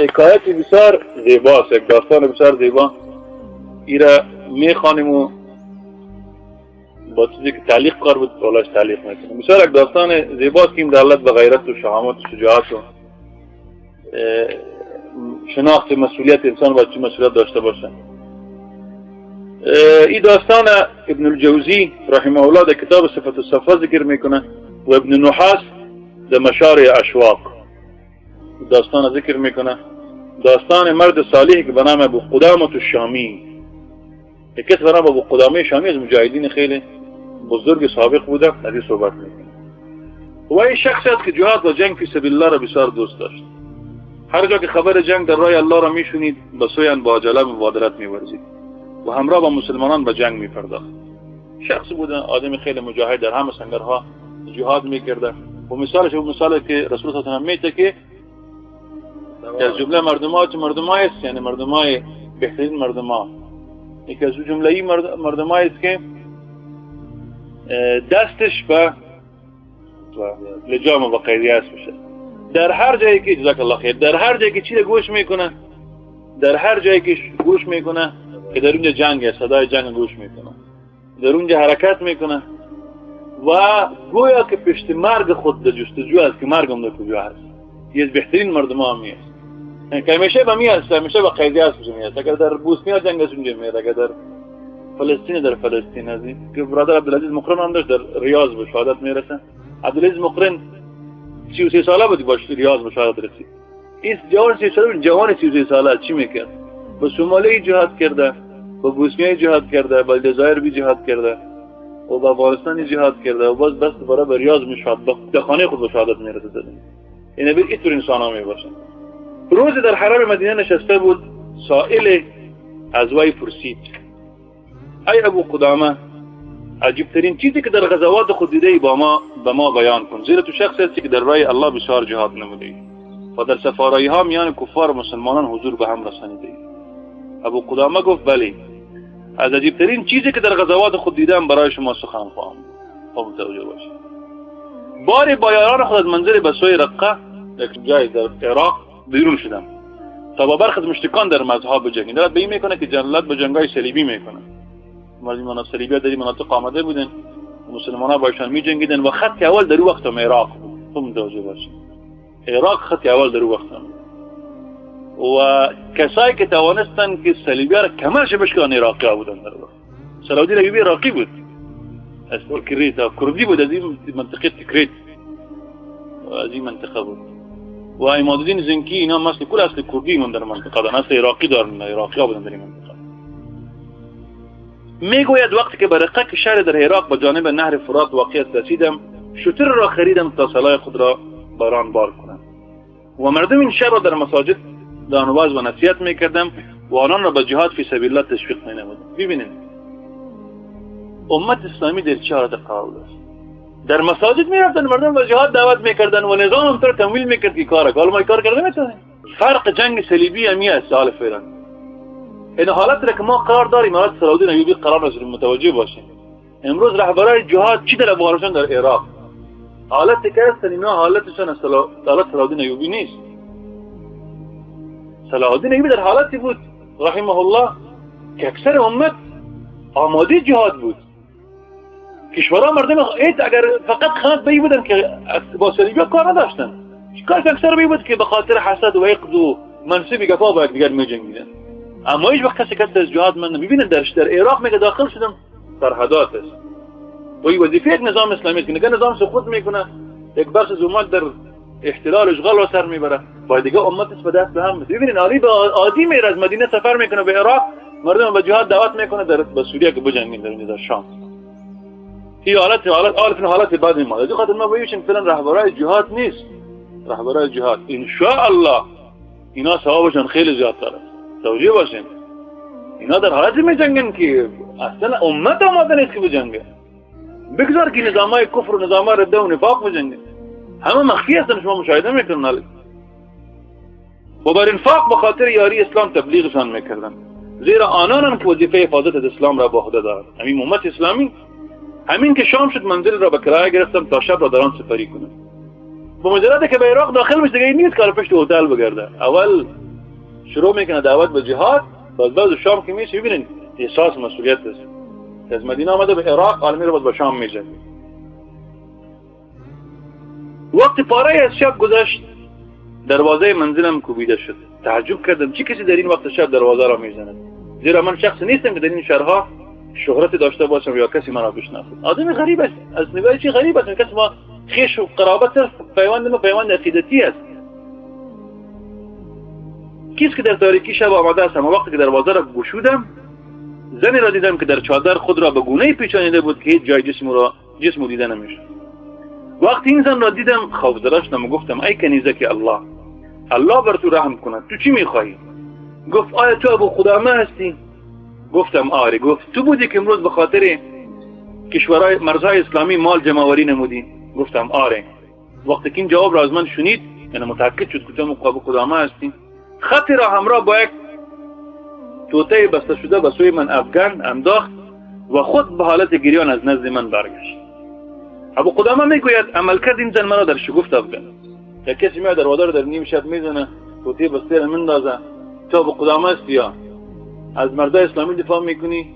حکایت بسیار زیباست، یک داستان بسیار زیبا. ایره میخوانیم و با چیزی که تعلیق کار بود بالاش تعلیق میکنیم. بسیار یک داستان زیباست که این دلالت به غیرت و شهامت و شجاعت و شناخت مسئولیت انسان باید چه مسئولیت داشته باشه. این داستان ابن الجوزی رحمه الله در کتاب صفت الصفا ذکر میکنه و ابن نحاس در مشارع اشواق داستان ذکر میکنه. داستان مرد صالح که به نام ابو قدامه الشامی، یک کس به نام ابو قدامه شامی از مجاهدین خیلی بزرگ سابق بوده، از این صحبت میکنه. و این شخص است که جهاد و جنگ فی سبیل الله را بسیار دوست داشت. هر جا که خبر جنگ در راه الله را میشنید به سوی آن با عجله مبادرت میورزید و همراه با مسلمانان به جنگ میپرداخت. شخص بوده آدم خیلی مجاهد، در همه سنگرها جهاد میکرده و مثالش اون مثالی که رسول الله صلی الله علیه و میته که از جمله مردم‌ها چه مردم‌های است، یعنی مردم‌های بهترین مردم‌ها، یکی از جمله ای مردم‌های است که دستش به لجام و قیدی است میشه. در هر جایی که جزاک الله خیر، در هر جایی که چیز گوش میکنه، در هر جایی که گوش میکنه که در اونجا جنگ است، صدای جنگ گوش میکنه، در اونجا حرکت میکنه و گویا که پشت مرگ خود در جستجو است که مرگم در کجا هست. یه از بهترین مردم ها می است که همیشه به می است، همیشه به قیدی است می است. اگر در بوسنیا جنگ است اونجا میاد، اگر در فلسطین در فلسطین است. که برادر عبدالعزیز مقرن هم داشت در ریاض به شهادت میرسه. عبدالعزیز مقرن 33 ساله بود باش ریاض به شهادت رسید. این جوان 33 ساله، جوان 33 ساله چی میکرد؟ به سومالی جهاد کرده، به بوسنیا جهاد کرده، به الجزایر بی جهاد کرده و به افغانستان جهاد کرده و باز بس دوباره به ریاض میشد، به خانه خود به شهادت میرسه. این به اینطور انسان ها میباشن. روز در حرم مدینه نشسته بود، سائل از وی پرسید ای ابو قدامه، عجیب ترین چیزی که در غزوات خود دیده ای با ما به ما بیان کن، زیرا تو شخص هستی که در راه الله بسیار جهاد نموده ای و در سفارایی ها میان کفار و مسلمانان حضور به هم رسانیده ای. ابو قدامه گفت بله، از عجیب ترین چیزی که در غزوات خود دیدم برای شما سخن خواهم گفت. متوجه باشید. باری با یاران خود از منزل به سوی رقه، یک جای در عراق، بیرون شدم تا با برخی از مشرکان در مذهب بجنگیم. دارد به این میکنه که جلالت به جنگای صلیبی میکنه. مردمان صلیبی در این مناطق آمده بودن، مسلمان ها با ایشان میجنگیدن و خط اول در وقت هم عراق بود. تو متوجه باشید، عراق خط اول در وقت هم و کسایی که توانستن که صلیبی را کمرش بشکنن عراقی ها بودن. در وقت صلاح الدین ایوبی عراقی بود، از تکریت کردی بود، از این منطقه تکریت، از این منطقه بود. و عماد الدین زنکی اینا مثل کل اصل کردی من در منطقه دارن، اصل عراقی دارن، عراقی ها بودن در این منطقه. میگوید وقتی که به رقه که شهر در عراق به جانب نهر فرات واقع است رسیدم، شتر را خریدم تا سلاح خود را بر آن بار کنم و مردم این شهر را در مساجد در وعظ و نصیحت میکردم و آنان را به جهاد فی سبیل الله تشویق مینمودم. ببینید امت اسلامی در چه حالت قرار داشت. در مساجد میرفتن مردم به جهاد دعوت میکردن و نظام هم تر تمویل میکرد که کار حالا ما کار کرده میتونیم. فرق جنگ صلیبی همی است حال فعلا. این حالت را که ما قرار داریم، حالت صلاح الدین ایوبی قرار نداریم، متوجه باشیم. امروز رهبرای جهاد چی در افغانستان، در عراق حالت که هستن اینا حالتشان از حالت صلاح الدین ایوبی نیست. صلاح الدین ایوبی در حالتی بود رحمه الله که اکثر امت آماده جهاد بود. کشورها مردم اگر فقط خانت به بودن که با صلیبی کار نداشتن، کار اکثر به بود که به خاطر حسد و عقد و منصب گپا با یکدیگر می‌جنگیدن. اما هیچ وقت کسی کسی از جهاد من نمی‌بینه. در عراق میگه داخل شدم سرحدات است و این وظیفه یک نظام اسلامی است که نگه نظام سقوط میکنه، یک بخش از امت در احتلال اشغال را سر میبره، با دیگه امت است به دست به هم. ببینین علی به عادی میره از مدینه سفر میکنه به عراق، مردم به جهاد دعوت میکنه در به سوریه که بجنگین در شام. این حالت حالت حالت حالت بعد ما. از خاطر ما بگیم فعلا رهبرای جهاد نیست. رهبرای جهاد ان شاء الله اینا ثوابشون خیلی زیادتر است. توجیه باشین اینا در حالت میجنگن که اصلا امت آماده نیست که بجنگه. بگذار که نظامای کفر و نظامای رده و نفاق بجنگه، همه مخفی هستن، شما مشاهده میکنن. و بر انفاق به خاطر یاری اسلام تبلیغشان میکردن، زیرا آنان که وظیفه حفاظت از اسلام را به عهده دارند. همین امت اسلامی همین که شام شد منزل را به کرایه گرفتم تا شب را در آن سپری کنم. به مجرد که به عراق داخل میشه دیگه نیست که پشت هتل بگرده، اول شروع میکنه دعوت به جهاد، باز شام که میشه ببینید احساس مسئولیت است. از مدینه آمده به عراق، حالا میره باز به شام میشه. وقتی پاره از شب گذشت، دروازه منزلم کوبیده شد. تعجب کردم چه کسی در این وقت شب دروازه را میزند، زیرا من شخص نیستم که در این شهرها شهرت داشته باشم یا کسی مرا بشناسد. آدم غریب است، از نگاه چی غریب است، کسی ما خویش و قرابت صرف پیوند ما پیوند عقیدتی است. کیست که در تاریکی شب آمده است؟ اما وقتی که دروازه را گشودم، زنی را دیدم که در چادر خود را به گونه‌ای پیچانیده بود که هیچ جای جسم دیده نمیشد. وقتی این زن را دیدم خوف زده شدم و گفتم ای کنیزک الله، الله بر تو رحم کند، تو چی میخواهی؟ گفت آیا تو ابو قدامه هستی؟ گفتم آره. گفت تو بودی که امروز به خاطر کشورهای مرزهای اسلامی مال جمع‌آوری نمودی؟ گفتم آره. وقتی که این جواب را از من شنید، یعنی متأکد شد که تو ابو قدامه هستی، خطی را همراه با یک توته بسته شده به سوی من افغان انداخت و خود به حالت گریان از نزد من برگشت. ابو قدامه میگوید عملکرد این زن مرا در شگفت افغان. یک کسی میاد دروازه رو در نیم شب میزنه، توته بسته را میندازه، تو ابو قدامه هستی یا از مردای اسلامی دفاع میکنی،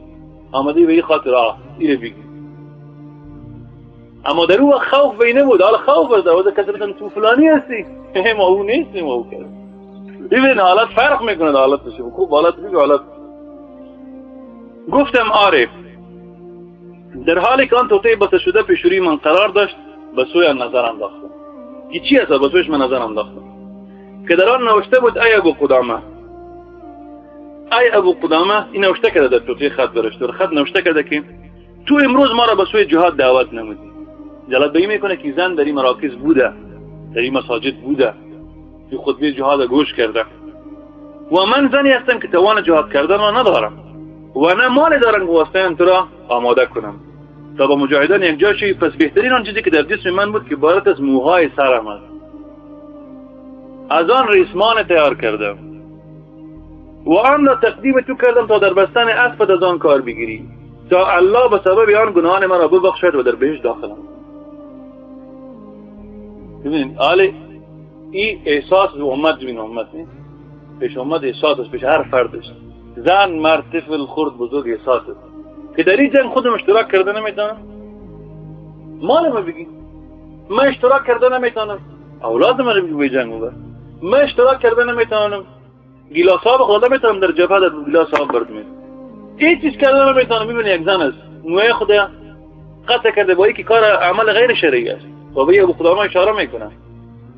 آمده به این خاطر اینو بگی. اما در او خوف بینه بود، حالا خوف از دروازه کسی بزنه تو فلانی هستی، ما او نیستیم، او کرد. ببین حالت فرق میکنه، حالتش خوب حالت میگه حالت. گفتم آره. در حالی که آن توته بسته شده پیش روی من قرار داشت، به سوی آن نظر انداختم. که چی است؟ به سویش من نظر انداختم که در آن نوشته بود ای ابو قدامه، ای ابو قدامه. این نوشته کرده در توته خط برشته، خط نوشته کرده که تو امروز ما را به سوی جهاد دعوت نمودی. جلالت به این میکنه که زن در این مراکز بوده، در این مساجد بوده، که خطبه جهاد گوش کرده و من زنی هستم که توان جهاد کردن را ندارم و نه مال دارم که واسطه تو را آماده کنم تا با مجاهدان یک جا شوی. پس بهترین آن چیزی که در جسم من بود که عبارت از موهای سرم است، از آن ریسمان تیار کردم و آن را تقدیم تو کردم تا در بستن اسبت از آن کار بگیری تا الله به سبب آن گناهان مرا ببخشد و در بهشت داخلم. ببینید آله این احساس به امت، ببین امت پیش امت احساس است، پیش هر فرد است، زن مرد طفل خرد بزرگ احساس است که در این جنگ خودم اشتراک کرده نمیتونم، مال ما بگی من اشتراک کرده نمیتونم، اولاد من بگی به جنگ ببر، من اشتراک کرده نمیتونم، گیلاس آب خدا نمیتونم در جبهه در گیلاس آب بردم، هیچ چیز کرده نمیتونم. ببین یک زن است موی خدا قطع کرده با اینکه کار عمل غیر شرعی است و به ابو قدامه اشاره میکنه،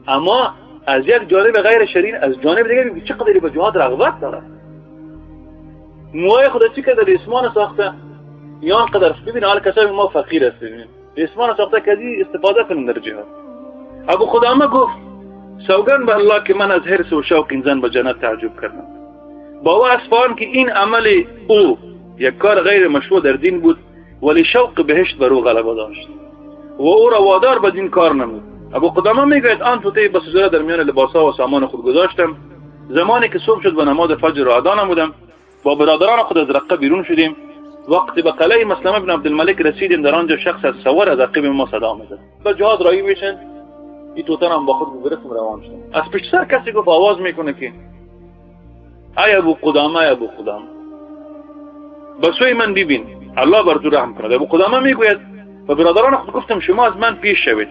اما از یک جانب غیر شرعی، از جانب دیگه چقدر به جهاد رغبت داره. موهای خدا چی کرده؟ ریسمان ساخته یا قدر. ببین حال کسایی ما فقیر هستیم، ریسمان ساخته که استفاده کنیم در جهاد. ابو قدامه گفت سوگند به الله که من از حرص و شوق این زن به جنت تعجب کردم. با اصفهان که این عمل او یک کار غیر مشروع در دین بود، ولی شوق بهشت بر او غلبه داشت و او را وادار به دین کار نمود. ابو قدامه میگوید آن توته بسته در میان لباسها و سامان خود گذاشتم. زمانی که صبح شد و نماز فجر را ادا نمودم، با برادران خود از رقه بیرون شدیم. وقتی به قلعه مسلمه بن عبدالملک رسیدیم، در آنجا شخص از سوار از عقب ما صدا میزد. به جهاد راهی میشن، این توته هم با خود گرفتم روان شدم. از پشت سر کسی گفت آواز میکنه که ای ابو قدامه، ای ابو قدامه، به سوی من ببین، الله بر تو رحم کند. ابو قدامه میگوید و برادران خود گفتم شما از من پیش شوید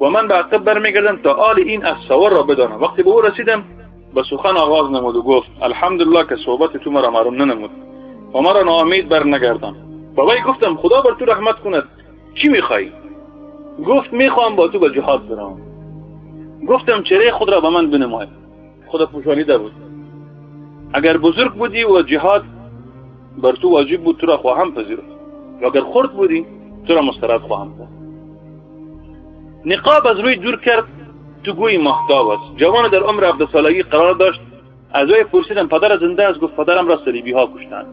و من به عقب برمیگردم تا آل این از سوار را بدانم. وقتی به او رسیدم به سخن آغاز نمود و گفت الحمدلله که صحبت تو مرا محروم ننمود و مرا ناامید بر نگردان. با وی گفتم خدا بر تو رحمت کند، چی میخوایی؟ گفت میخوام با تو به جهاد بروم. گفتم چهره خود را به من بنمای. خدا پوشانیده بود. اگر بزرگ بودی و جهاد بر تو واجب بود تو را خواهم پذیرفت و اگر خرد بودی تو را مسترد خواهم کرد. نقاب از روی دور کرد، تو گویی ماهتاب است. جوان در عمر 17 سالگی قرار داشت. از وی پرسیدم پدر زنده است؟ گفت پدرم را صلیبی ها کشتند.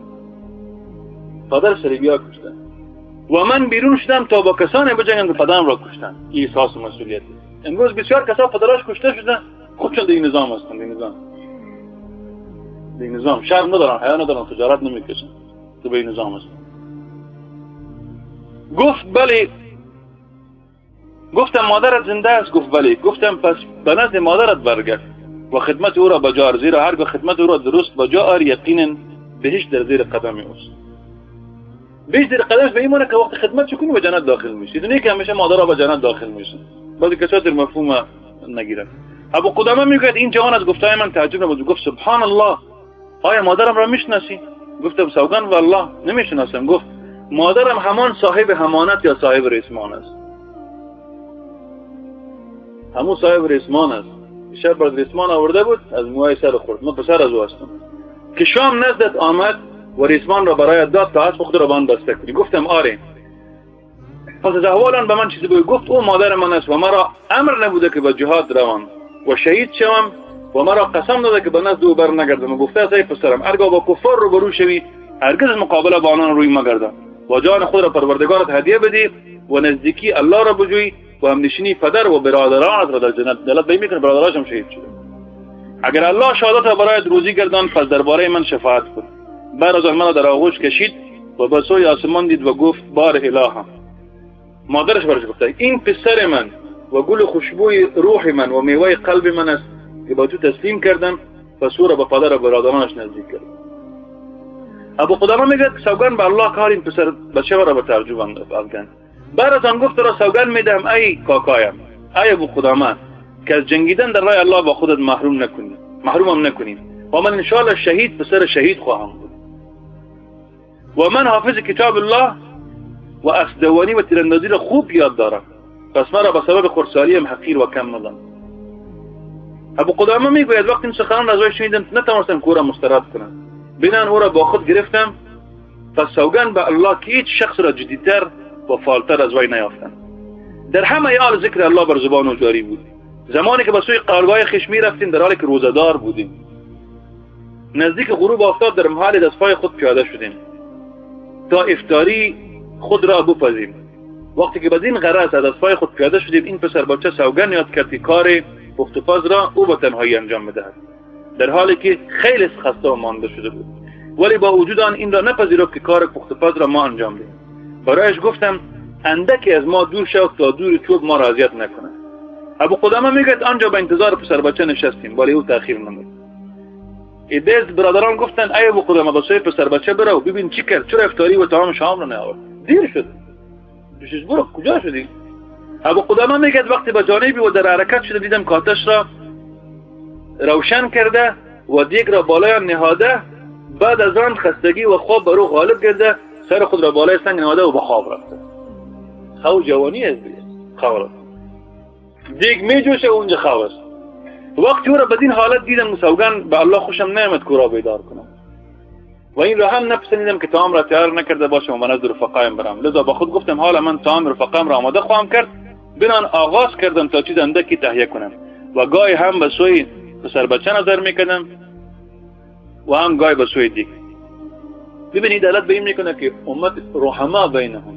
پدر صلیبی ها کشتند و من بیرون شدم تا با کسانی بجنگم که پدرم را کشتند. این احساس مسئولیت است. امروز بسیار کسا پدرش کشته شدن، خودشون در این نظام هستند، در این نظام شرم ندارن، حیا ندارن، تجارت نمیکشن، تو به این نظام هستند. گفت بله. گفتم مادرت زنده است؟ گفت بله. گفتم پس به نزد مادرت برگرد. و خدمت او را به جا، زیرا هرگاه خدمت او را درست به جا آری یقینا بهشت در زیر قدم اوست. بهشت زیر قدمش به این معنی که وقت خدمت کنی به جنت داخل میشی. دنیا که همیشه مادرها به جنت داخل میشن، بعضی کسا در مفهوم نگیرن. ابو قدامه میگوید این جوان از گفتهای من تعجب نبود، گفت سبحان الله، آیا مادرم را میشناسی؟ گفتم سوگند والله نمیشناسم. گفت مادرم همان صاحب همانت یا صاحب ریسمان است. همون صاحب ریسمان است. شب بر ریسمان آورده بود، از موهای سر خورد. من پسر از او هستم. که شام نزدت آمد و ریسمان را برایت داد تا اسب خود را به آن بسته کنی. گفتم آره. پس از احوال آن به من چیزی بگو. گفت او مادر من است و مرا امر نبوده که به جهاد روم و شهید شوم و مرا قسم داده که به نزد او بر نگردم و گفته است ای پسرم هرگاه با کفار روبرو شوی هرگز مقابله با آنان روی مگردم و جان خود را پروردگارت هدیه بدی و نزدیکی الله را بجوی و همنشینی پدر و برادرانت را در جنت. دلت به میکنه برادرانش هم شهید شده. اگر الله شهادت را برایت روزی گردان پس درباره من شفاعت کن. بعد از آن مرا در آغوش کشید و به سوی آسمان دید و گفت بار الهم. مادرش برش گفته این پسر من و گل خوشبوی روح من و میوه قلب من است که با تو تسلیم کردم. پس او را به پدر و برادرانش نزدیک کرد. ابو قدامه میگه سوگند به الله کار این پسر بچه را به تعجب افکند. بعد از آن گفت را سوگند میدهم ای کاکایم، ای ابو قدامه، که از جنگیدن در راه الله با خودت محروم نکنی، محرومم نکنی و من انشاءالله شهید پسر شهید خواهم بود و من حافظ کتاب الله و اسدوانی و تیراندازی را خوب یاد دارم، پس مرا به سبب خردسالیم حقیر و کم ندم. ابو قدامه میگوید وقتی این سخنان را از وی شنیدم نتوانستم که او را مسترد کنم، بنان او را با خود گرفتم. پس سوگند به الله که هیچ شخص را جدیتر و فعالتر از وی نیافتم. در همه حال ذکر الله بر زبان او جاری بود. زمانی که به سوی قرارگاه خویش می رفتیم در حالی که روزه‌دار بودیم، نزدیک غروب آفتاب در محل دستپای خود پیاده شدیم تا افطاری خود را بپزیم. وقتی که بدین غرض از دستپای خود پیاده شدیم این پسر بچه سوگند یاد کرد که کار پخت و پز را او به تنهایی انجام بدهد، در حالی که خیلی خسته و مانده شده بود، ولی با وجود آن این را نپذیرفت که کار پخت و پز را ما انجام دهیم. برایش گفتم اندکی از ما دور شو تا دور چوب ما را اذیت نکند. ابو قدامه میگه آنجا به انتظار پسر بچه نشستیم، ولی او تأخیر نمود. ایدز برادران گفتن ای ابو قدامه به سوی پسر بچه برو ببین چی کرد، چرا افطاری و طعام شام را نیاورد، دیر شد، دوشش برو کجا شدی؟ ابو قدامه میگه وقتی به جانبی و در حرکت شده دیدم که آتش را روشن کرده و دیگ را بالای نهاده. بعد از آن خستگی و خواب بر او غالب گرده، سر خود را بالای سنگ نهاده و به خواب رفته. خو جوانی است دیگه، خواب رفته، دیگ می جوشه اونجا خواب است. وقتی او را بدین حالت دیدم سوگند به الله خوشم نیامد که او را بیدار کنم و این را هم نپسندیدم که طعام را تیار نکرده باشم و من از رفقایم برم. لذا با خود گفتم حالا من طعام رفقایم را آماده خواهم کرد. بنان آغاز کردم تا چیز اندکی تهیه کنم و گاهی هم به سوی پسر بچه نظر میکردم و هم گاهی به سوی دیگ. ببینید دلالت به این میکنه که امت رحما بینهم.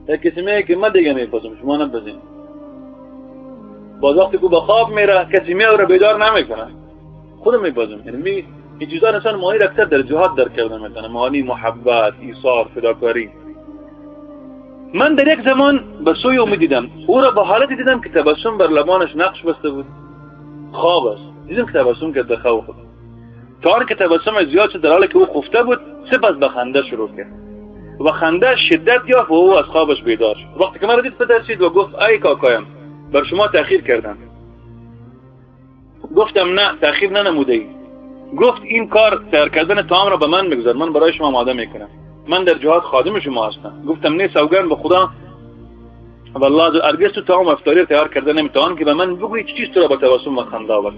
یک کسی میگه که من دیگه میپزم شما نپزین، باز وقتی که به خواب میره کسی میاد را بیدار نمیکنه، خودم میپزم. یعنی این چیزا انسان معنی را اکثر در جهاد درک کرده میتونه، معنی محبت، ایثار، فداکاری. من در یک زمان به سوی او میدیدم، او را به حالتی دیدم که تبسم بر لبانش نقش بسته بود، خواب است. دیدم که تبسم کرد در خواب خود، تا آن که تبسم زیاد شد در حالی که او خفته بود. سپس به خنده شروع کرد و خنده شدت یافت و او از خوابش بیدار شد. وقتی که مرا دید بترسید و گفت ای کاکایم بر شما تأخیر کردم. گفتم نه تأخیر ننموده ای. گفت این کار تیار کردن طعام را به من بگذار، من برای شما آماده میکنم، من در جهاد خادم شما هستم. گفتم نه سوگند به خدا والله هرگز تو طعام افطاری تیار کرده نمیتوان که به من بگویی چه چیز تو را با تبسم و خنده آورد،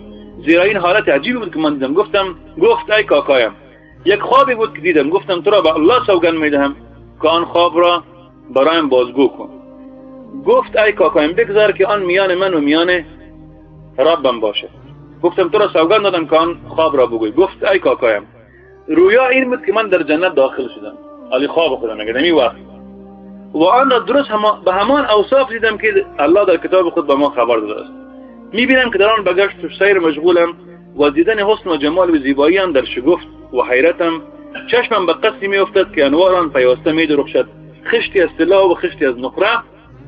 زیرا این حالت عجیبی بود که من دیدم. گفتم گفت ای کاکایم یک خوابی بود که دیدم. گفتم تو را به الله سوگند میدهم که آن خواب را برایم بازگو کن. گفت ای کاکایم بگذار که آن میان من و میان ربم باشه. گفتم تو را سوگند دادم که آن خواب را بگوی. گفت ای کاکایم رویا این بود که من در جنت داخل شدم، علی خواب خودم میگه نمی وقت، و آن را درست به همان اوصاف دیدم که الله در کتاب خود به ما خبر داده است. میبینم که در آن بگشت و سیر مشغولم و دیدن حسن و جمال و زیبایی آن در شگفت و حیرتم. چشمم به قصری میافتد که انوار آن پیوسته میدرخشد، خشتی از طلا و خشتی از نقره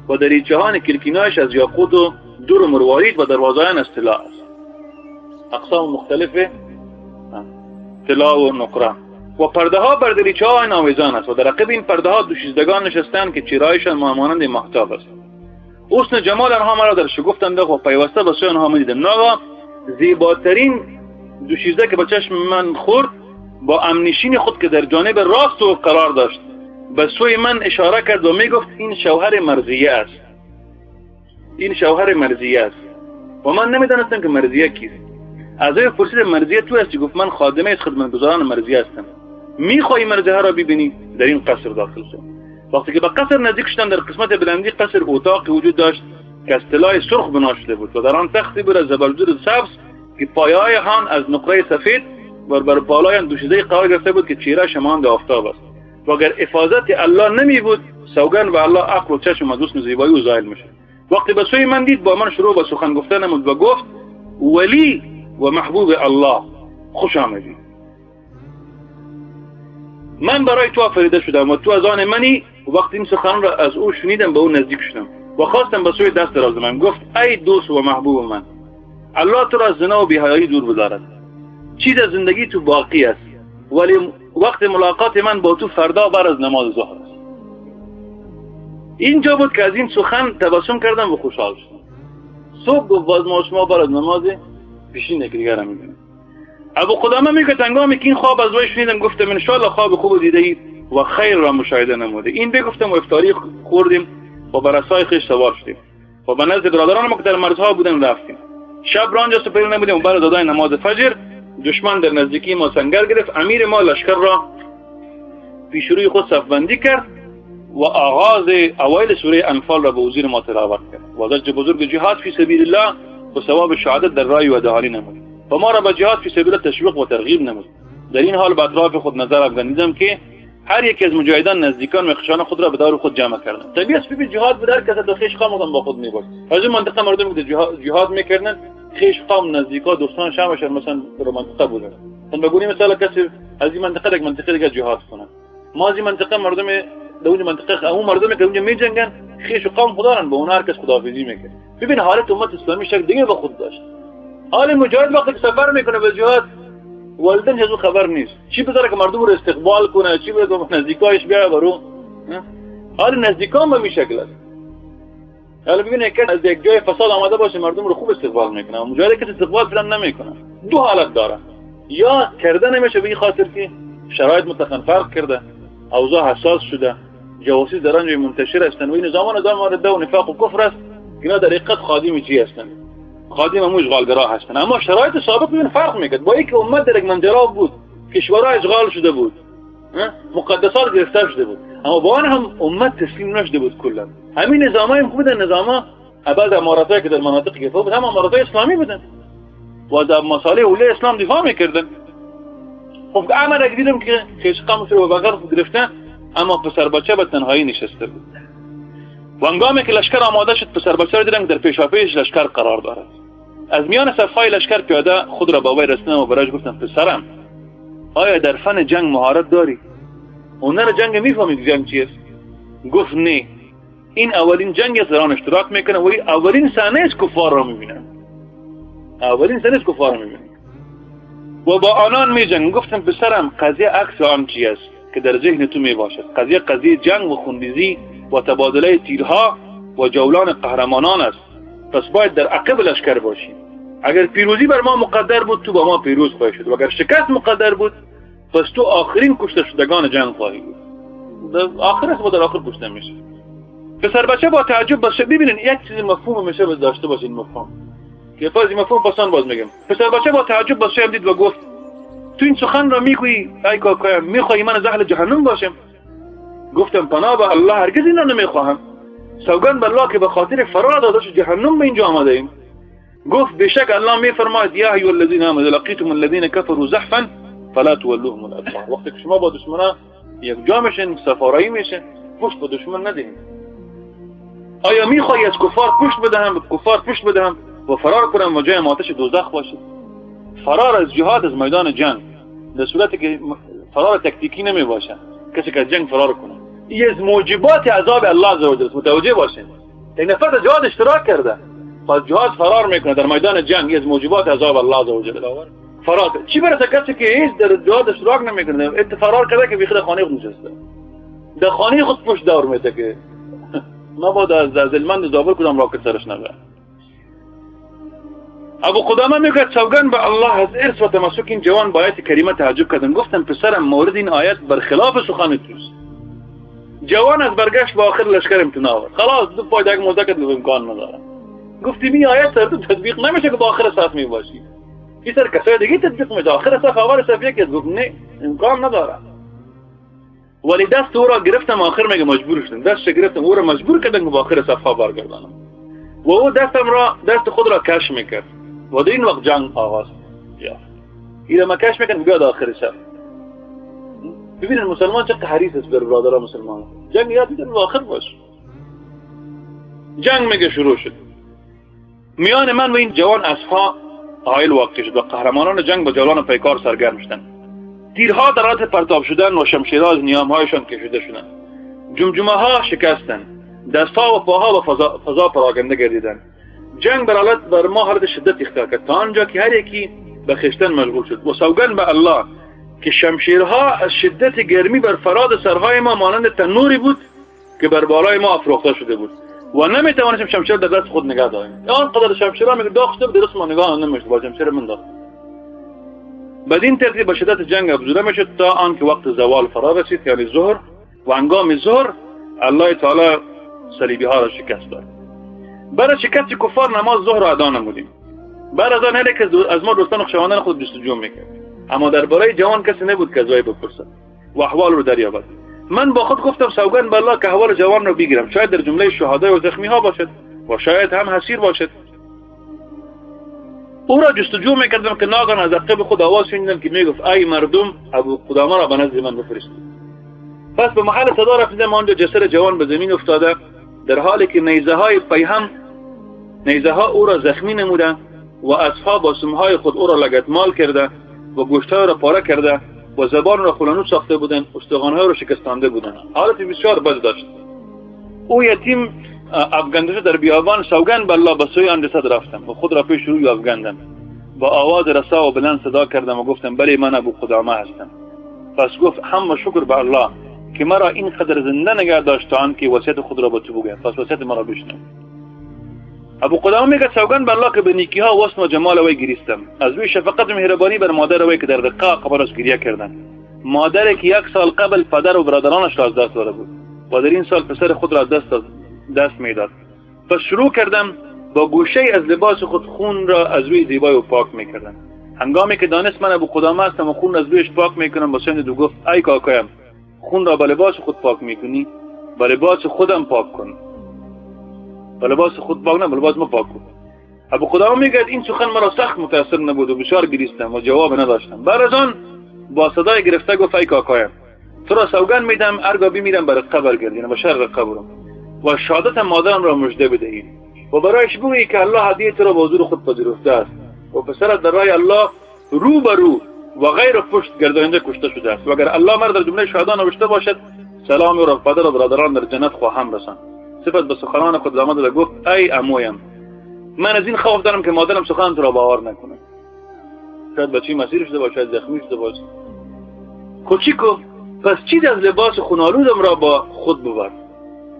و دریچه‌های کلکینایش از یاقوت و در و مروارید و دروازه‌های آن از طلا است. اقسام مختلف طلا و نقره. و پرده ها بر دریچه ها آویزان است و در عقب این پرده ها دوشیزدگان نشستند که چهرهایشان مانند مهتاب است. حسن جمال آنها مرا در شگفت انداخت و پیوسته به سوی آنها میدیدم. ناگاه زیباترین دوشیزده که به چشم من خورد با امنشین خود که در جانب راست او قرار داشت به سوی من اشاره کرد و میگفت این شوهر مرضیه است، این شوهر مرضیه است. و من نمیدانستم که مرضیه کیست. از او پرسیدم مرضیه تو هستی؟ گفت من خادمه از خدمتگزاران مرضیه هستم. میخوای مرضیه را ببینی؟ در این قصر داخل شو. وقتی که به قصر نزدیک شدم در قسمت بلندی قصر اتاقی وجود داشت که از طلای سرخ بنا شده بود و در آن تختی بود از زبرجد سبز که پایه‌های آن از نقره سفید و بر بالای آن دوشیزه قرار گرفته بود که چهره‌اش مانند آفتاب است. و اگر حفاظت الله نمی بود سوگند به الله عقل و چشم از حسن زیبایی او زایل میشد. وقتی به سوی من دید با من شروع به سخن گفتن نمود و گفت ولی و محبوب الله خوش آمدی، من برای تو آفریده شدم و تو از آن منی. وقتی این سخن را از او شنیدم به او نزدیک شدم و خواستم به سوی دست دراز نمایم. گفت ای دوست و محبوب من، الله تو را از زنا و بی‌حیایی دور بدارد. چیز از زندگی تو باقی است ولی وقت ملاقات من با تو فردا بعد از نماز ظهر است. اینجا بود که از این سخن تبسم کردم و خوشحال شدم. صبح گفت باز ما شما بعد از نماز پیشین یکی دیگر هم می‌بینیم. ابو قدامه میگه هنگامی که این خواب از وی شنیدم گفتم ان شاء الله خواب خوب دیده ای و خیر را مشاهده نموده. این بگفتم و افطاری خوردیم و بر عصای خویش سوار شدیم و به نزد برادران ما که در مرزها بودن رفتیم. شب را آنجا سپری نمودیم و بعد از ادای نماز فجر دشمن در نزدیکی ما سنگر گرفت. امیر ما لشکر را پیش روی خود صفبندی کرد و آغاز اوایل سوره انفال را به حضور ما تلاوت کرد و زجر بزرگ جهاد فی سبیل الله و ثواب شهادت در راه و دهانی نمود و ما را به جهاد فی سبیل الله تشویق و ترغیب نمود. در این حال به اطراف خود نظر افکندم که هر یکی از مجاهدان نزدیکان و خویشان خود را به دار خود جمع کردند. طبیعی است ببین جهاد بود، هر کس دو خویش قوم با خود میبرد. از این منطقه مردم که جهاد میکردن خویش قوم نزدیکا دوستان شامشان مثلا در منطقه بودن. من بگونی مثلا کسی از این منطقه یک منطقه دیگه جهاد کنه. ما از این منطقه مردم در اون منطقه اون مردم که اونجا میجنگن خویش قوم خدا دارن، با اون هر کس خداحافظی میکنه. ببین حالت امت اسلامی شکل دیگه به خود داشت. حال مجاهد وقتی که سفر میکنه به جهاد والدین از او خبر نیست، چی بذاره که مردم رو استقبال کنه، چی بذاره که نزدیکایش بیاره برو. حال نزدیکان به می شکل است. حالا ببینید که از یک جای فساد آمده باشه مردم رو خوب استقبال میکنه، مجاهد کسی استقبال فعلا نمیکنه. دو حالت داره، یا کرده نمیشه به این خاطر که شرایط مطلقاً فرق کرده، اوضاع حساس شده، جواسیس در آنجا منتشر هستند و این نظام رده و نفاق و کفر است که اینا در حقیقت خادم چی هستند؟ خادم همون اشغالگرا هستند. اما شرایط سابق ببین فرق میکرد. با اینکه امت در یک منجلاب بود، کشورها اشغال شده بود، مقدسات گرفتار شده بود، اما با آن هم امت تسلیم نشده بود کلا. همین نظامای هم بودن، نظاما بعض اماراتایی که در مناطق گرفته بود هم اماراتای اسلامی بودن و از مصالح اولی اسلام دفاع میکردن. خب عمر دیدم که خیش قوم رو به بغل گرفتن، اما پسر بچه به تنهایی نشسته بود. و هنگامی که لشکر آماده شد پسر بچه را دیدم که در پیشاپیش لشکر قرار دارد. از میان صفهای لشکر پیاده خود را به وی رسیدم و برایش گفتم پسرم آیا در فن جنگ مهارت داری؟ هنر جنگ میفهمی جنگ چیست؟ گفت نه، این اولین جنگ است در آن اشتراک میکنه و این اولین صحنه است کفار را میبینم، اولین صحنه است کفار را میبینم و با آنان میجنگ. گفتم پسرم قضیه عکس آن چی است که در ذهن تو میباشد. قضیه جنگ و خونریزی و تبادله تیرها و جولان قهرمانان است. پس باید در عقب لشکر باشیم. اگر پیروزی بر ما مقدر بود تو با ما پیروز خواهی شد و اگر شکست مقدر بود پس تو آخرین کشته شدگان جنگ خواهی بود. در آخر است و در آخر کشته میشه. پسر بچه با تعجب باشه. ببینین یک چیز مفهوم میشه داشته باشین، مفهوم که باز مفهوم پسان باز میگم. پسر بچه با تعجب باشه دید و گفت تو این سخن را میگویی ای کاکایم، میخوای من از اهل جهنم باشم؟ گفتم پناه به الله هرگز این را نمیخواهم. سوگند به الله که به خاطر فرار از آتش جهنم به اینجا آمده ایم. گفت بشک الله میفرماید یا ایها الذین آمنوا لقیتم الذین کفروا زحفا فلا تولوهم الادبار. وقتی که شما با دشمنا یک جا میشین، سفارایی میشین، پشت به دشمن ندهید. آیا میخواهی از کفار پشت بدهم، به کفار پشت بدهم و فرار کنم و جای آتش دوزخ باشد؟ فرار از جهاد از میدان جنگ در صورتی که فرار تکتیکی نمی باشه، کسی که از جنگ فرار کنه این از موجبات عذاب الله عز وجل. متوجه باشین یک نفر در جهاد اشتراک کرده، پس جهاد فرار میکنه در میدان جنگ، از موجبات عذاب الله عز وجل فرار. چی برسه کسی که هیچ در جهاد اشتراک نمیکنه، ات فرار کرده که بیخود خانه خود نشسته، در خانه خود پشت دور میته که مبادا از هلمند زابل کدام راکت سرش نبره. ابو قدامه میگه سوگند به الله از ارث و تمسک این جوان با آیت کریمه تعجب کردم، گفتم پسرم مورد این آیت برخلاف سخن توست. جوان از برگشت به آخر لشکر امتناع آورد، خلاص دو پای یک مذاکره به امکان نداره. گفتیم این آیت سر تو تطبیق نمیشه که با آخر صف میباشی، این سر کسای دیگه تطبیق میشه، آخر صف اول صف یکی. گفت نه امکان نداره. ولی دست او را گرفتم، آخر میگه مجبور شدم دستش گرفتم، او را مجبور کردم که با آخر صف ها برگردانم و او دست خود را کش میکرد و در این وقت جنگ آغاز یافت. این ما کش میکرد بیاد آخر صف. ببینید مسلمان چقدر حریص است بر برادران مسلمان، جنگ یاد میدن آخر باش. جنگ میگه شروع شد، میان من و این جوان اسفا حائل واقع شد و قهرمانان جنگ با جولان پیکار سرگرم شدند. تیرها در حالت پرتاب شدن و شمشیرها از نیامهایشان کشیده شدند. جمجمه ها شکستند، دستها و پاها به فضا پراگنده گردیدند. جنگ بر ما حالت شدت اختیار کرد تا آنجا که هر یکی به خویشتن مشغول شد و سوگند به الله که شمشیرها از شدت گرمی بر فراد سرهای ما مانند تنوری بود که بر بالای ما افروخته شده بود و نمیتوانستیم شمشیر در دست خود نگه داریم. آنقدر شمشیرها میگه داغ شده بود دست ما نگاه نمیشد، با شمشیر من داغ. بدین ترتیب به شدت جنگ افزوده میشد تا آنکه وقت زوال فرا رسید، یعنی ظهر، و هنگام ظهر الله تعالی صلیبی ها را شکست داد. برای شکست کفار نماز ظهر را ادا نمودیم. بعد از آن هر یک از ما دوستان و خویشاوندان خود جستجو میکرد، اما درباره جوان کسی نبود که از وی بپرسد و احوال رو دریابد. من با خود گفتم سوگند به الله که احوال جوان را بگیرم، شاید در جمله شهدای و زخمی ها باشد و شاید هم حسیر باشد. او را جستجو میکردم که ناگهان از عقب خود آواز شنیدم که میگفت ای مردم، ابو قدامه را به نزد من بفرستید. پس به محل صدا رفتیم، آنجا جسد جوان به زمین افتاده در حالی که نیزه های پیهم نیزه ها او را زخمی نموده و اسبها با سمهای خود او را لگدمال کرده و گوشتهای را پاره کرده و زبان را خلانو ساخته بودند، استخوان‌های را شکستانده بودند. حالت بسیار بد داشت. او یتیم افگنده شد در بیابان. سوگند به الله به سوی آن جسد رفتم و خود را پیش روی افگندم، با آواز رسا و بلند صدا کردم و گفتم بله من ابو قدامه هستم. پس گفت هم شکر به الله که مرا اینقدر زنده نگه داشت تا آنکه وصیت خود را به تو بگویم، پس وصیت مرا بشنو. ابو قدامه میگه سوگند به الله که به نیکی ها و حسن و جمال وی گریستم، از روی شفقت و مهربانی بر مادر وی که در رقاع قبرش گریه کردند، مادری که یک سال قبل پدر و برادرانش را از دست داده بود و در این سال پسر خود را از دست میداد. پس شروع کردم با گوشه از لباس خود خون را از روی زیبای او پاک میکردم. هنگامی که دانست من ابو قدامه هستم و خون از رویش پاک میکنم، با سند او گفت ای کاکایم، خون را با لباس خود پاک میکنی؟ با لباس خودم پاک کن. با لباس خود پاک نه، با لباس ما پاک کن. ابو قدامه میگه این سخن مرا سخت متاثر نبود و بسیار گریستم و جواب نداشتم. بعد از آن با صدای گرفته گفت ای کاکایم، تو را سوگند میدم ارگاه بمیرم بر قبر گردینم و شر قبرم و شهادت مادرم را مژده بدهید و برایش بگویی که الله هدیه تو را به حضور خود پذیرفته است و پسرت در راه الله رو به رو و غیر پشت گردانده کشته شده است و اگر الله مرا در جمله شهدا نوشته باشد سلام او را پدر و برادران در جنت خواهم رساند. صفت به سخنان خود ادامه داد گفت ای عمویم، من از این خوف دارم که مادرم سخن تو را باور نکنه، شاید بچه مسیر شده باشه، شاید زخمی شده باشه. کوچیکو پس چیز از لباس خونالودم را با خود ببر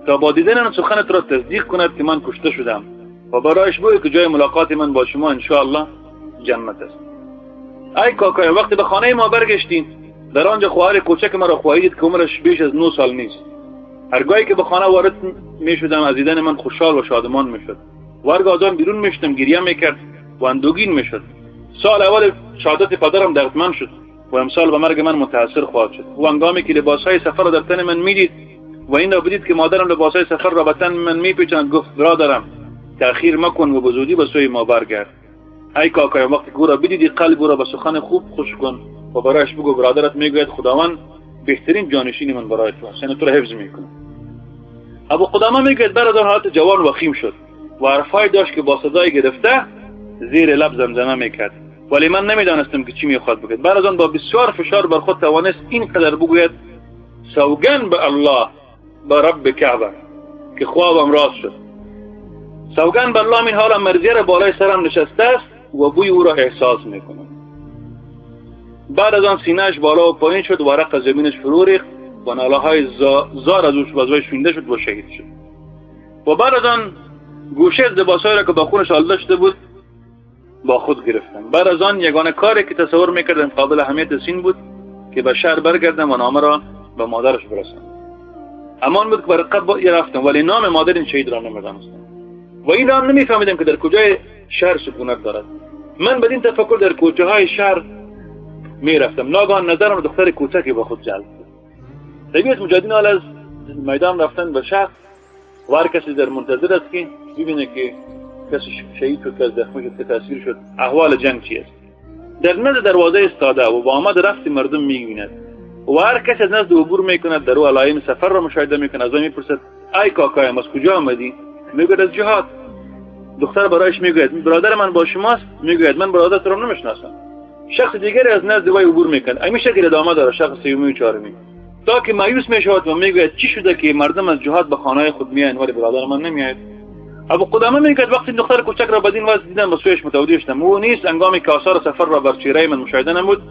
تا با دیدن آن سخنت را تصدیق کند که من کشته شدم و برایش بگوی که جای ملاقات من با شما انشاءالله جنت است. ای کاکای، وقتی به خانه ما برگشتیم در آنجا خواهر کوچک مرا خواهی دید که عمرش بیش از 9 سال نیست. هرگاهی که به خانه وارد می شدم از دیدن من خوشحال و شادمان می شد و هرگاه از آن بیرون می شدم گریه می کرد و اندوهگین می شد. سال اول شهادت پدرم دردمند شد و امسال به مرگ من متاثر خواهد شد. و هنگامی که لباسهای سفر را در تن من میدید و این را بدید که مادرم لباسهای سفر را به تن من میپیچاند، گفت برادرم تأخیر مکن و به زودی به سوی ما برگرد. ای کاکایم، وقتی که او را بدیدی قلب او را به سخن خوب خوش کن و برایش بگو برادرت میگوید خداوند بهترین جانشین من برای تو است، یعنی تو را حفظ میکنه. ابو قدامه میگوید بعد از آن حالت جوان وخیم شد و حرفهایی داشت که با صدای گرفته زیر لب زمزمه میکرد، ولی من نمیدانستم که چی میخواد بگوید. بعد از آن با بسیار فشار بر خود توانست اینقدر بگوید سوگند به الله، به رب کعبه که خوابم راست شد. سوگند به الله، این حالا مرضیه را بالای سرم نشسته است و بوی او را احساس میکنم. بعد از آن سینه‌اش بالا و پایین شد و عرق از زمینش فرو ریخت و ناله های زار از او شنیده شد و شهید شد. و بعد از آن گوشه از لباسهایی را که با خونش آلوده شده بود با خود گرفتم. بعد از آن یگانه کاری که تصور میکردم قابل اهمیت سین بود که به شهر برگردم و نامه را به مادرش برسانم. امان بود که بر قبر رفتم، ولی نام مادر این شهید را نمیدانستم و این را هم نمیفهمیدم که در کجای شهر سکونت دارد. من بدین تفکر در کوچه های شهر میرفتم. ناگهان نظرم دختر کوچکی با خود جلب شد. طبیعت مجاهدین حال از میدان رفتن به شهر و هر کسی در منتظر است که ببینه که کسی شهید شد، کسی زخمی شد، که تاثیر شد، احوال جنگ چی است. در نزد دروازه ایستاده و با آمد رفت مردم میبیند و هر کسی از نزد عبور میکند در او علایم سفر را مشاهده میکند. از او میپرسد ای کاکایم از کجا آمدی؟ میگوید از جهاد. دختر برایش میگوید برادر من با شماست؟ میگوید من برادر تو را نمیشناسم. شخص دیگری از نزد وی عبور میکند. همین شکل ادامه داره، شخص سومی و چهارمی، تا که مایوس میشود و میگوید چی شده که مردم از جهاد به خانه خود میآیند ولی برادر من نمیآید؟ ابو قدامه میگوید وقتی دختر کوچک را بدین وضع دیدم به سویش متوجه شدم او نیست. هنگامی که آثار سفر را بر چهره من مشاهده نمود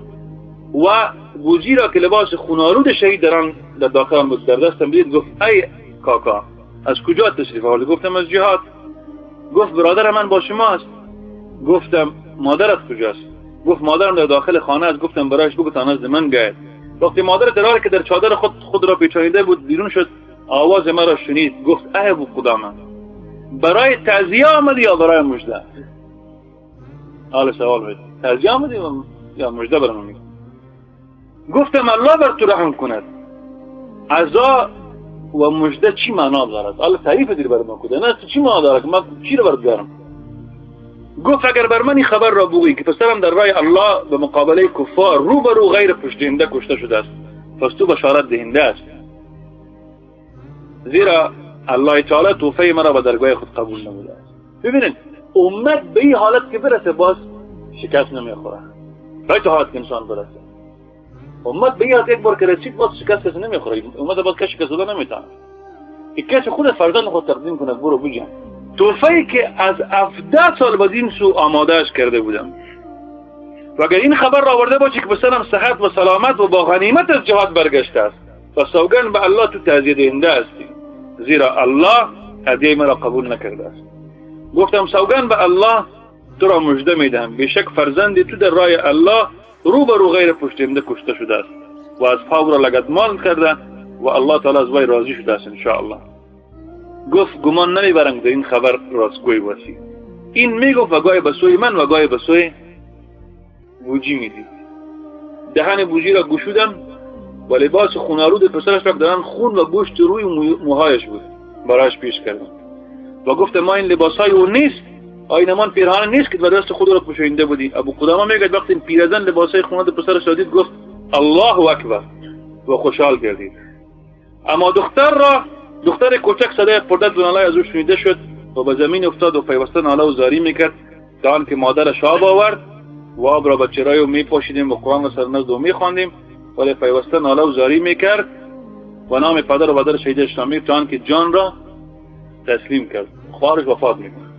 و گوجی را که لباس خونآلود شهید در آن در داخل آن بود در دستم دید، گفت ای کاکا از کجا تشریف آوردی؟ گفتم از جهاد. گفت برادر من با شماست. گفتم مادرت کجاست؟ گفت مادرم در داخل خانه است. گفتم برایش بگو تا نزد من بیاید. وقتی مادر در که در چادر خود را پیچانیده بود بیرون شد، آواز مرا شنید. گفت ای ابو قدامه، برای تعزیه آمدی یا برای مژده؟ حال سوال بود، تعزیه آمدی یا مژده برای من؟ گفتم الله بر تو رحم کند. عزا و مژده چی معنا دارد؟ الله تعریف دیر بر من کده، نه چی معنا دارد؟ من چی رو برات بیارم؟ گفت اگر بر من این خبر را بگویی که پسرم در راه الله به مقابله کفار رو به رو غیر پشتینده کشته شده است، پس تو بشارت دهنده است، زیرا الله تعالی توفه مرا به درگاه خود قبول نموده است. ببینید امت به این حالت که برسه باز شکست نمیخوره. رای حالت که انسان برسه امت به این حالت یک بار که رسید باز شکست کسی نمیخوره. امت باز کسی شکست داده نمیتونه که کسی خود فرزند خود تقدیم کنه برو بجنگ. توفه‌ای که از 17 سال بعد این سو آمادهش کرده بودم و اگر این خبر را آورده باشی که پسرم صحت و سلامت و با غنیمت از جهاد برگشته است، و سوگند به الله تو تعزیه دهنده هستی، زیرا الله هدیه مرا قبول نکرده است. گفتم سوگند به الله تو را مژده میدهم، بیشک فرزند تو در راه الله رو به رو غیر پشتینده کشته شده است و از پا را لگدمال کرده و الله تعالی از وی راضی شده است ان شاء الله. گفت گمان نمیبرم در این خبر راستگوی باشی. این میگفت و گاهی به سوی من و گاهی به سوی بوجی میدید. دهن بوجی را گشودم و لباس خونآلود پسرش را که در آن خون و گوشت روی موهایش بود برایش پیش کردم و گفتم ما این لباسهای او نیست، آینمان پیرهن نیست که به دست خود را پوشانده بودی. ابو قدامه میگه وقتی این پیرزن لباسهای خونآلود پسرش را دید گفت الله اکبر و خوشحال گردید. اما دختر کوچک صدای پردرد و ناله از او شنیده شد و به زمین افتاد و پیوسته ناله و زاری میکرد تا آنکه مادرش آب آورد و آب را به چهره او میپاشیدیم و قرآن را سر نزد او میخواندیم، ولی پیوسته ناله و زاری میکرد و نام پدر و مادر شهیدش را میگفت تا آنکه جان را تسلیم کرد. خواهرش وفات میکرد.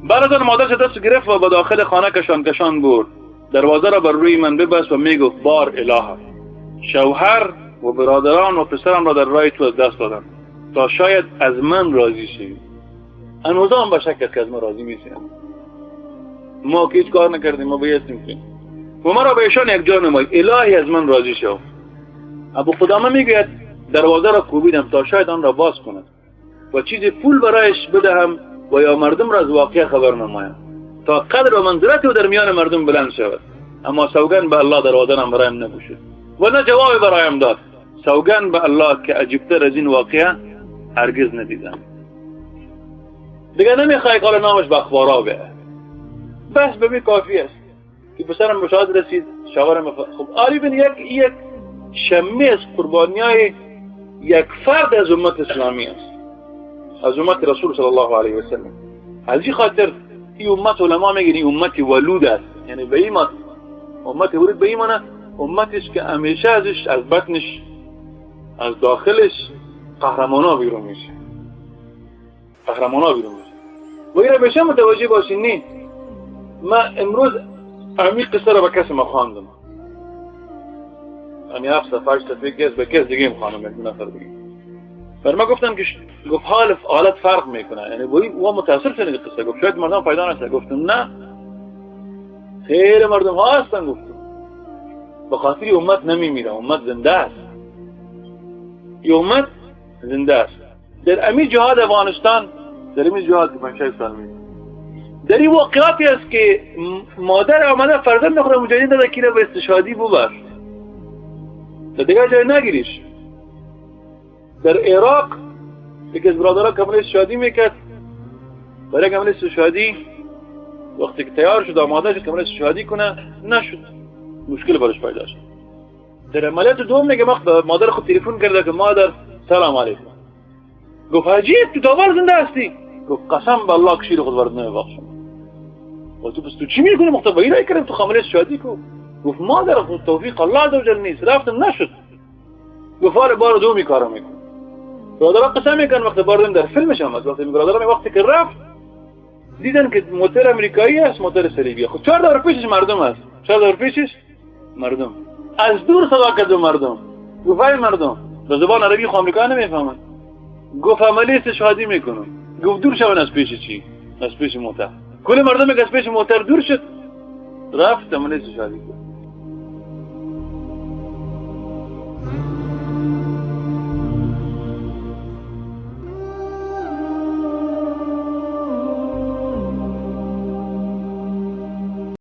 بعد از آن مادرش دست گرفت و به داخل خانه کشان کشان برد. دروازه را بر روی من ببست و میگفت بار اله، شوهر و برادران و پسرم را در راه تو از دست دادم تا شاید از من راضی شوی. هنوز هم به شک که از من راضی میشیم. ما که هیچ کار نکردیم، ما بایستیم که و مرا به ایشان یک جا نمای، الهی از من راضی شو. ابو قدامه میگوید دروازه را کوبیدم تا شاید آن را باز کند و چیزی پول برایش بدهم و یا مردم را از واقعه خبر نمایم تا قدر و منزلت او در میان مردم بلند شود. اما سوگند به الله دروازه را برایم نگشود و نه جواب برایم داد. سوگند به الله که عجیبتر از این واقعه هرگز ندیدم. دیگه نمیخوای که نامش به اخبارا بیه، بس به می کافی است که پسرم به شهادت رسید، شوهرم. خب آری بین یک شمه از قربانی های یک فرد از امت اسلامی است، از امت رسول صلی الله علیه و سلم. از این خاطر این امت علما میگن این امت ولود است، یعنی به ایمان امت ولود به ایمانه، امتش که همیشه ازش از بطنش از داخلش قهرمانا بیرون میشه، قهرمانا بیرون میشه. و اینا بشه متوجه باشین. نی ما امروز امی قصه را به کسی ما خواندم، امی 7 صفحه 8 صفحه کس به کس دیگه خواندم، یک نفر دیگه. بر ما گفتم که گفت حالت فرق میکنه، یعنی وی و متاثر شد قصه. گفت شاید مردم پیدا نشه. گفتم نه، خیر مردم ها هستن. گفتم به خاطر امت نمیمیره، امت زنده است، امت زنده است. در امی جهاد افغانستان، در امی جهاد که 5 سال می در این واقعاتی است که مادر آمده فرزند خود مجاهدین داده که به استشهادی ببر، در دیگر جای نگیریش. در عراق یکی از برادرها که عمل استشهادی میکرد، برای عمل استشهادی وقتی که تیار شد آماده شد که عمل استشهادی کنه، نشد، مشکل برش پیدا شد. در عملیات دوم میگه وقت مادر خود تلفن کرده که مادر سلام علیکم. گفت عجیب، تو دوباره زنده هستی؟ گفت قسم به الله که شیر خود برات نمیبخشم. و تو بس تو چی میکنی؟ مختبایی رای کردم تو عملیات استشهادی کو. گفت مادر خود توفیق الله عز وجل نیست، رفتم نشد. گفت آره بار دومی کارو میکنم. برادرها قسم میکنن وقتی بار دوم در فیلمش هم هست، وقتی برادرها وقتی که رفت دیدن که موتر امریکایی است، موتر صلیبی. خب 4 دور پیشش مردم است، 4 دور پیشش مردم از دور صدا کرد مردم. گفت ای مردم، به زبان عربی خو امریکا نمیفهمن. گفت عملی استشهادی میکنم. گفت دور شون از پیش چی؟ از پیش موتر. کل مردم که از پیش موتر دور شد، رفت عملی استشهادی کرد.